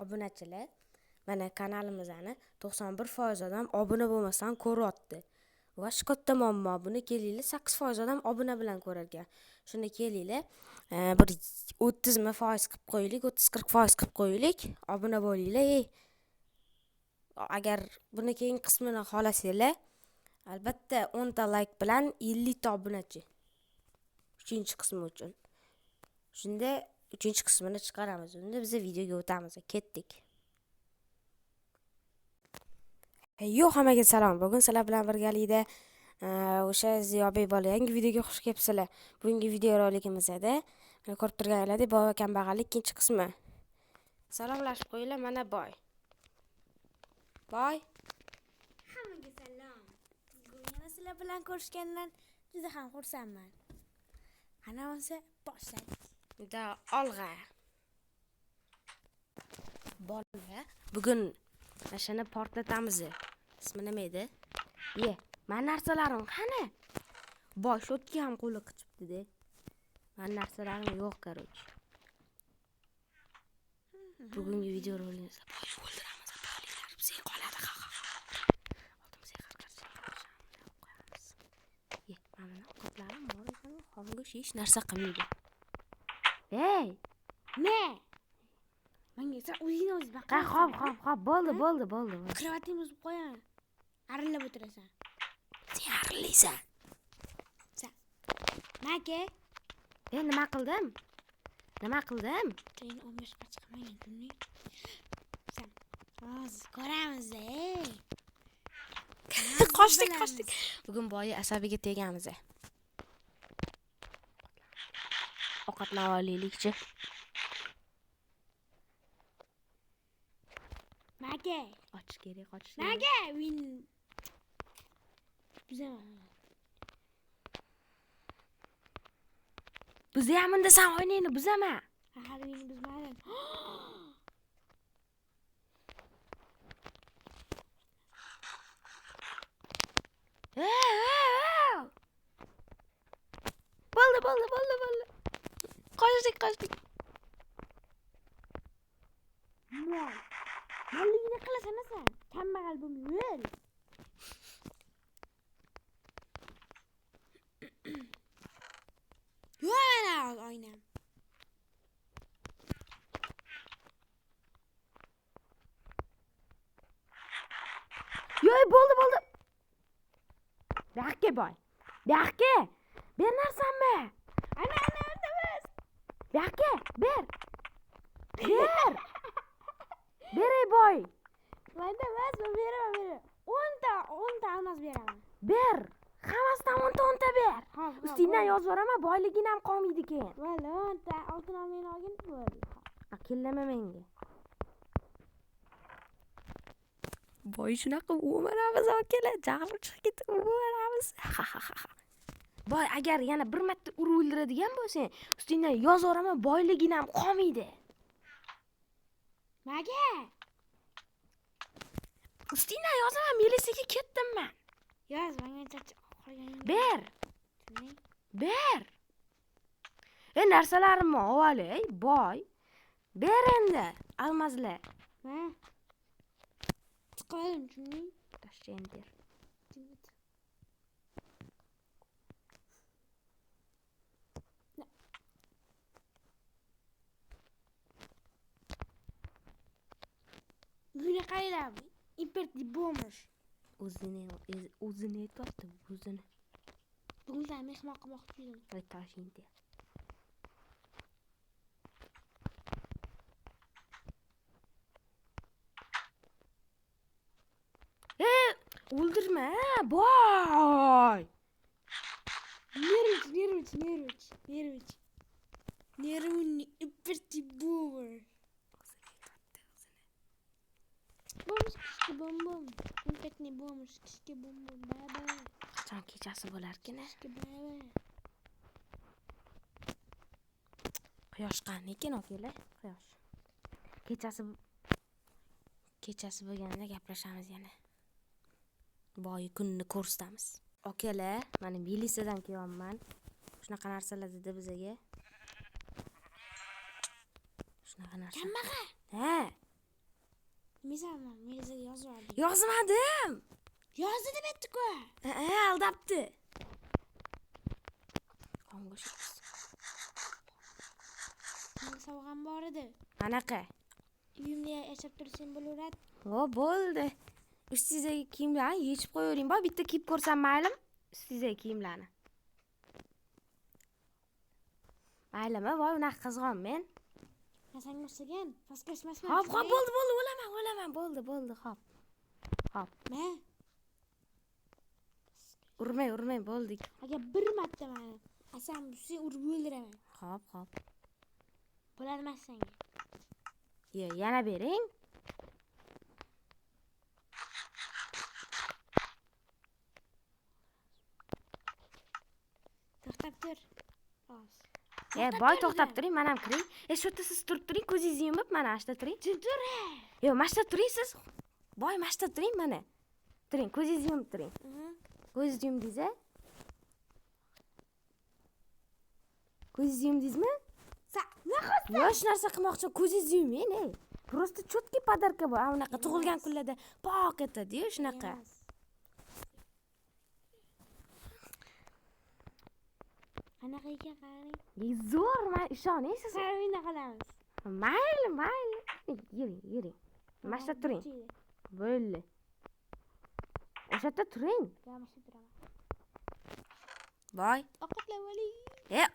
Obunachilar, mana kanalimizni 91% odam obuna bo'lmasdan ko'ryapti. Va shu katta muammo. Buni kelinglar 8% odam obuna bilan ko'rar ekan. Shuni kelinglar, bir 30% qilib qo'yaylik, 30-40% qilib qo'yaylik. Obuna bo'linglar. Ey. Agar buni keyingi qismini xohlasanglar, albatta 10 ta like bilan 50 ta obunachi. 3-qismi uchun. Shunda 3-qismini chiqaramiz. Unda biz videoga o'tamiz. Ketdik. Yo, hammaga salom. Bugun sizlar bilan birgalikda o'sha Ziyobek bola yangi videoga xush kelibsizlar. Bugungi video roligimizda mana ko'rib turganlaringdek boy va kambag'allik ikkinchi qismi. Salomlashib qo'yinglar, mana boy. Boy. Hammaga salom. Bugun yana sizlar bilan ko'rishgandan juda ham xursandman. Qani bo'lsa boshladik. Da olg'a. Bola, bugun mashina portlatamiz. Ismi nima edi? Ye, men narsalarim qani? Boy shotga ham qo'li qichibdi-de. Men narsalarim yo'q, короче. Bugungi video roligimizda boy o'ldiramiz, boyliklar bizga qoladi. Ha ha ha. Oldimizga qarshi qo'yamiz. Ye, mana buni ovqatlarim bor ekan, xom go'sht hech narsa qilmaydi. Ey, Ne? Menga sen o'zingni o'zing ha, baqirasan. xo'p, xo'p, xo'p, bo'ldi, bo'ldi, bo'ldi. Krovatingni buzib qo'yaman. Arillab o'tirasan. Sen arillaysan. Maka, E, nima qildim? Nima qildim? sen 15 ga chiqmagan tuning. Sen hozir ko'ramiz, ey. Qochdik, qochdik. Bugun boyi asabiga tegamiz. Ovqatlanib olaylikchi. Maka, Qochish kerak, qochish kerak. maka, win. Buzaman. Buzaman desam oynangni buzama. Hali uyni buzmadim. Bo'ldi, bo'ldi, bo'ldi, bo'ldi. Qochdik, qochdik. Mol. Molligini qilasan sen. Kambag'al bo'lmay o'l. Yo'q mana oynam. Yo'q, bo'ldi, bo'ldi. Buyoqqa boy. Buyoqqa. Ber narsamni. Ana, ana, ana emas. Buyoqqa, ber. Ber. Ber ey boy. Menda emas, men beraman, beraman. 10 ta, 10 ta almaz beraman. Ber. Hammasidan 10 ta 10 ta ber. Hop, hop. Ustingdan yozib yuboraman, boyliging ham qolmaydi keyin. Bo'ldi, 10 ta oltin olmang olgin, bo'ldi. Akillama menga. Boy shunaqa o'maramiz akalar, jahlim chiqib ketdi, o'maramiz. Ha ha ha ha. Boy, agar yana bir marta urib o'ldiradigan bo'lsang, ustingdan yozib yuboraman, boyliging ham qolmaydi. Maka. Ustingdan yozaman, militsiyaga ketdim men. Yoz, menga chach qolgan. Ber. Ber. Ey, narsalarimni olay, boy. Ber endi, almazlar. Ha. Chiqarim, tushunding? Tashlayın ber. Buni qaranglar, impertli bo'lmish. O'zini o'zini aytyapti, o'zini. Bugun seni mehmon qilmoqchi edim. Voy, toshing ter. Ey, o'ldirma, boy. Nervich, nervich, nervich, nervich. Nervni impertli boomer. Bomb kishki bom bom. Impertli bomb kishki bom bom. Baba. Qachon kechasi bo'larkin? Kishki baba. Quyosh qani ekan, akalar? Quyosh. Kechasi bo'lganda gaplashamiz yana. Boyi kunni ko'rsatamiz. Akalar, mana militsiyadan kelyapman. Shunaqa narsalar dedi bizaga. Shunaqa narsa. Kambag'al. Ha. Nima Melizaga yozib. Yozmadim. Yozdi deb aytdi-ku. Aldabdi. Qonga. Menga sovg'am bor edi. Qanaqa? Uyimda yashab tursang bo'laveradi. O, bo'ldi. Ustingizdagi kiyimlarni yechib qo'yavering. Bor, bitta kiyib ko'rsam maylimi? Ustingizdagi kiyimlarni. Maylimi? Voy, unaqa qizg'onmen. Men senga o'xshagan pastkash emasman. Hop, hop, bo'ldi, bo'ldi, o'laman, o'laman, bo'ldi, bo'ldi, hop. Hop. Ma? Urmang, urmang, bo'ldi. Agar bir marta meni asam sen urib o'ldiraman. Hop, hop. Bo'ladi emas senga. Yo, yana bering. To'xtab tur. Oz. Boy, to'xtab turing, men ham kiring. Shu yerda siz turib turing, ko'zingizni yumib, mana shu yerda turing. Jim tur. Yo'q, mana shu yerda turing siz. Boy, mana shu yerda turing, mana. Turing, ko'zingizni yumib turing. Ko'zingizni yumdingiz-a? Ko'zingizni yumdingizmi? Yo'q, shu narsa qilmoqchi, ko'zingizni yuming, ey. Просто чёткий подарка bu. Unaqa tug'ilgan kunlarda pok etadi-yu, shunaqa. Qanaqa ekan, qarang. Zo'r, men ishoning siz. Qarang, qilamiz. Mayli, mayli. Yuring, yuring. Mana shu yerda turing. Bo'ldi. O'sha yerda turing. Mana shu turaman. Voy. Ovqatlab oling.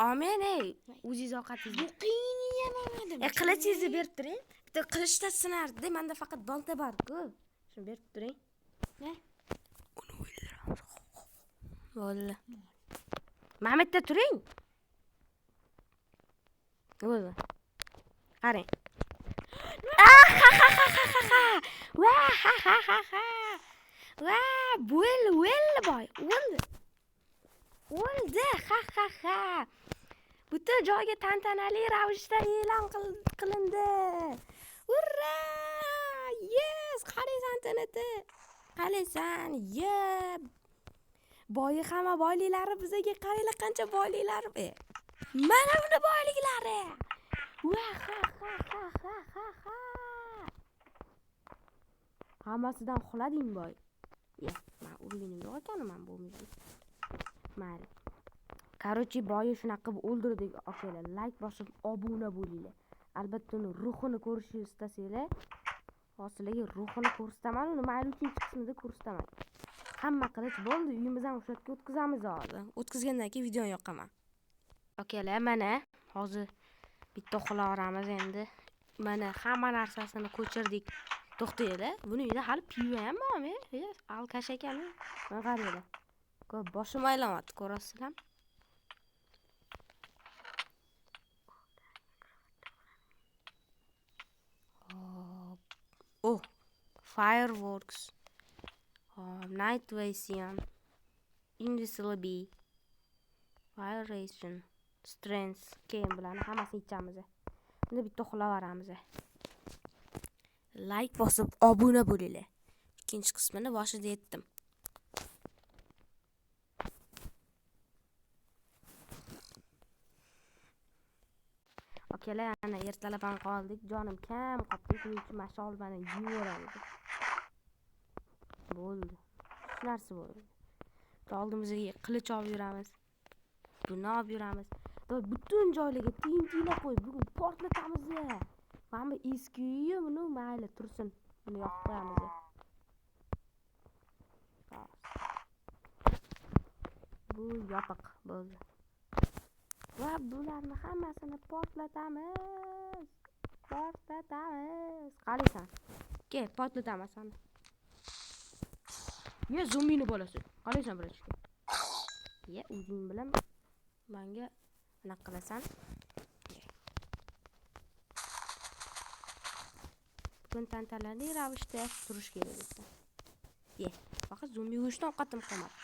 Amen, ey. O'zingiz ovqatingizni. Bu qiyinni yemadim. Qilichingizni berib turing. Bitta qilichda sinardi, menda faqat bolta bor-ku. Shuni berib turing. Ne? Uni o'ldiramiz. Bo'ldi. Mana bu yerda turing. Bo'ldi. Qarang. Va ha ha ha ha. Va, bo'ldi, o'ldi boy, o'ldi. O'ldi, ha ha ha. Butun joyga tantanali ravishda e'lon qilindi. Urra! Yes, qaraysan TNT. Qaraysan, yep. Boyi hamma boyliklari bizaga qaranglar qancha boyliklari. Mana buni boyliklari. Va ha ha ha ha ha ha. Hammasidan uxlading boy. Men urginim yo'q ekan, men bo'lmaydi. Mayli. Короче, boyi shunaqa qilib o'ldirdik akalar. Like bosib obuna bo'linglar. Albatta uni ruhini ko'rishni istasanglar, hozirlarga ruhini ko'rsataman, uni mayli 3-qismida ko'rsataman. Hamma qilich bo'ldi, uyimiz ham o'sha yerga o'tkazamiz hozir. O'tkazgandan keyin videoni yoqaman. Akalar, mana hozir bitta uxlaveramiz endi. Mana hamma narsasini ko'chirdik. To'xtanglar, buni uyida hali pivo ham bormi? Alkash ekan. Mana qaranglar. Ko'p boshim aylanyapti, ko'rasizlarmi? Oh, fireworks. Night vision, invisibility, vibration, strength, keyin bularni hammasini ichamiz. Bunda bitta uxlaveramiz. Like bosib obuna bo'linglar. Ikkinchi qismini boshida aytdim. Akalar, ana ertalab ham qoldik. Jonim kam qoldi. Shuning uchun mana shu olmani yeyaveramiz. Bo'ldi. Shu narsa bo'ldi. Oldimizga qilich olib yuramiz. Buni olib yuramiz. Butun joylarga TNTlar qo'yib bugun portlatamiz. Mana bu eski uyi, buni mayli tursin. Buni yoqib qo'yamiz. Bu yopiq bo'ldi. Va bularni hammasini portlatamiz. Portlatamiz. Qaraysan. Kel, portlataman seni. Ye, zombini bolasi. Qaraysan birinchi. Ye, o'zing bilan menga anaqa qilasan. Bugun tantanali ravishda turish kerak edi. Ye, faqat zombi go'shtidan ovqatim qolmadi.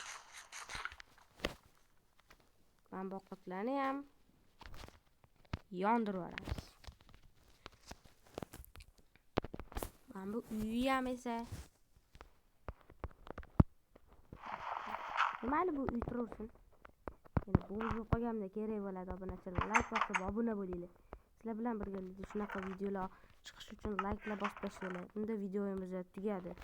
Mana bu ovqatlarni ham yondirib yuboramiz. Mana bu uyi ham esa mayli, bu uy tursin. Endi bo'zib qolganda kerak bo'ladi obunachilar. Like bosib obuna bo'linglar. Sizlar bilan birgalikda shunaqa videolar chiqishi uchun layklar bosib tashlanglar. Unda videomiz tugadi.